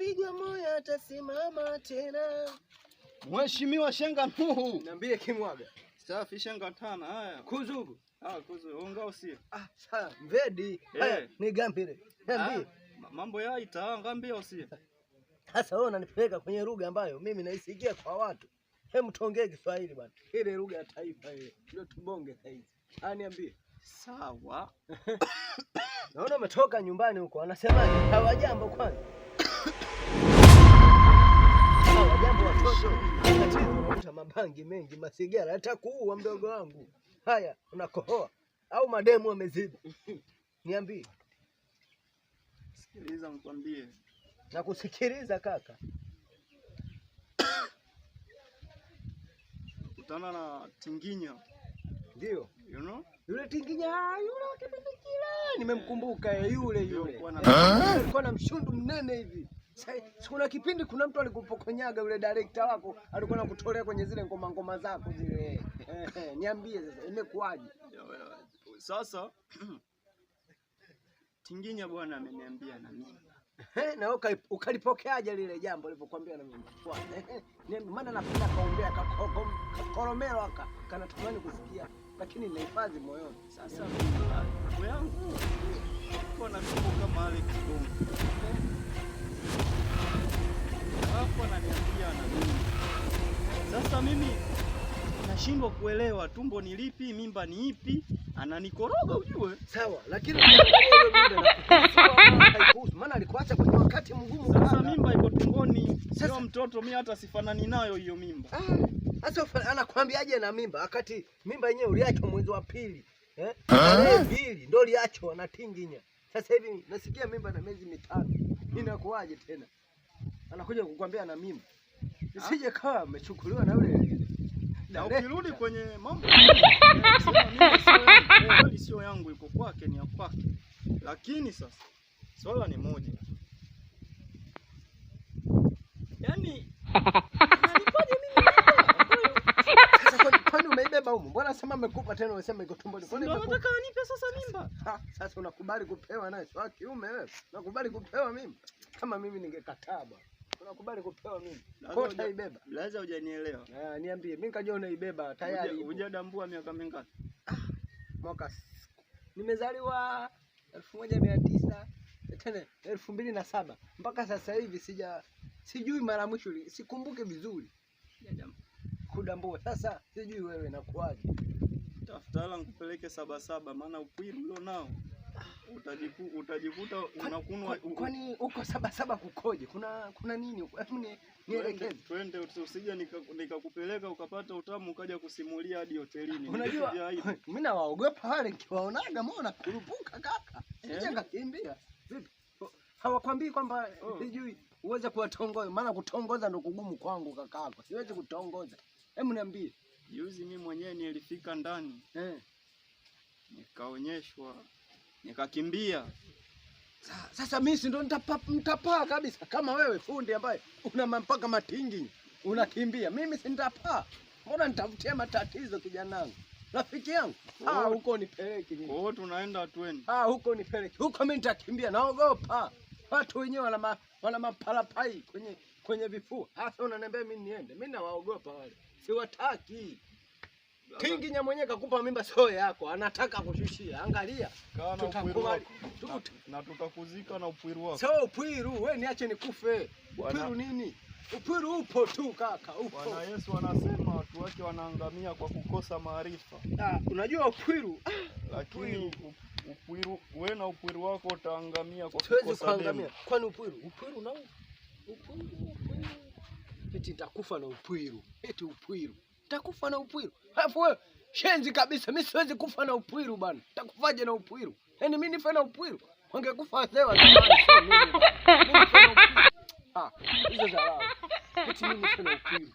Aliyepigwa moyo atasimama tena. Mheshimiwa Shenga Nuhu. Niambie Kimwaga. Safi Shenga tana haya. Kuzugu. Ah, kuzu unga usi. Ah, sawa mvedi. Haya Eh. nigambire. Niambie. Ah, mambo ya ita ngambia usi. Sasa wewe unanipeleka kwenye lugha ambayo mimi naisikia kwa watu. Hebu tuongee Kiswahili bwana. Ile lugha ya taifa ile. Ndio tubonge saizi. Ah, niambie. Sawa. Naona umetoka nyumbani huko. Anasemaje? Hawajambo kwanza. Hawajambo watoto. Tatizo unavuta mabangi mengi, masigara yatakuua mdogo wangu. Haya, unakohoa au mademu wamezidi? Niambie. Sikiliza nikwambie. Nakusikiliza kaka. Kutana na Tinginya. Ndio. You know? Yule Tinginya yule wa kipindi kile nimemkumbuka yule yule. Alikuwa na mshundu mnene hivi. Kuna kipindi kuna mtu alikupokonyaga yule director wako alikuwa anakutolea kwenye zile ngoma ngoma zako zile. Niambie sasa imekuwaje? Sasa Tinginya bwana ameniambia na mimba. Na wewe ukalipokeaje lile jambo alivyokuambia na mimba? Niambie, maana napenda kaombea kakoromelo aka kanatamani kusikia lakini nahifadhi moyoni. Sasa mimba yangu iko na tumbo kama Alex Bongo. Alafu ananiambia na mimba. Sasa mimi nashindwa kuelewa tumbo ni lipi, mimba ni ipi, ananikoroga ujue. Sawa, lakini haikuhusu, maana alikuacha kwenye wakati mgumu. Sasa mimba iko tumboni, sio mtoto, mimi hata sifanani nayo hiyo mimba. Sasa anakuambiaje na mimba wakati mimba yenyewe uliachwa mwezi wa pili, eh? Tarehe 2 ndio uliachwa na Tinginya. Sasa hivi nasikia mimba na miezi 5. Inakuwaje tena? Anakuja kukwambia na mimba. Isije kawa amechukuliwa na yule. Na ukirudi kwenye mambo mimba sio yangu, iko kwake, ni ya kwake. Lakini sasa swala ni moja, yaani nalipaje mimi mimba? Kwani umeibeba humu? Mbona sema amekupa tena unasema iko tumboni? Kwani unataka anipe sasa mimba? Sasa unakubali kupewa naye? Sio kiume wewe. Unakubali kupewa mimba? Kama mimi ningekataa bwana. Unakubali kupewa mimba? Kwa utaibeba. Lazima hujanielewa. Ah, niambie. Mimi nikajua unaibeba tayari. Hujadambua miaka mingapi? Mwaka nimezaliwa 1900 tena 2007 mpaka sasa hivi sijui mara mwisho sikumbuke vizuri. Kudambua. Sasa sijui wewe nakuaje. Tafuta hela nikupeleke 77 maana upwiru ulio nao utajikuta unakunwa. Kwani uko 77 kukoje? Kuna nini huko? Hebu nielekeze. Twende, usije nikakupeleka ukapata utamu ukaja kusimulia hadi hotelini. Unajua mimi nawaogopa wale nikiwaonaga mbona kurupuka kaka. Sije nikakimbia. Vipi? Hawakwambii kwamba sijui uweze kuwatongoza, maana kutongoza ndo kugumu kwangu kakako. Siwezi kutongoza. Hebu niambie. Juzi mimi mwenyewe nilifika ndani. Nikaonyeshwa, nikakimbia. Sasa mimi si ndo nitapaa kabisa kama wewe fundi ambaye una mpaka matingi unakimbia. Mimi si nitapaa. Mbona nitafutia matatizo kijanangu? Rafiki yangu. Huko nipeleke mimi. Kwa hiyo tunaenda twende. Huko nipeleke. Huko mimi nitakimbia, naogopa. Watu wenyewe wana maparapai kwenye vifua. Sasa unaniambia mimi niende? Mimi nawaogopa wale. Siwataki. Tinginya mwenyewe kakupa mimba sio yako, anataka kushushia. Angalia. Tutakubali. Na tutakuzika na upwiru wako. Sio upwiru, wewe niache nikufe. Upwiru nini? Upwiru upo tu kaka, upo. Bwana Yesu anasema watu wake wanaangamia kwa kukosa maarifa. Unajua upwiru? Lakini upwiru wewe na upwiru wako utaangamia kwa kukosa. Siwezi kuangamia. Kwani upwiru? Upwiru na upwiru. Eti nitakufa na upwiru. Eti upwiru. Nitakufa na upwiru. Alafu wewe shenzi kabisa, mimi siwezi kufa na upwiru bwana. Nitakufaje na upwiru? Yaani mimi nife na upwiru? Wangekufa wazee wa zamani, sio mimi. Mimi nife na upwiru. Hizo dharau. Eti mimi nife na upwiru.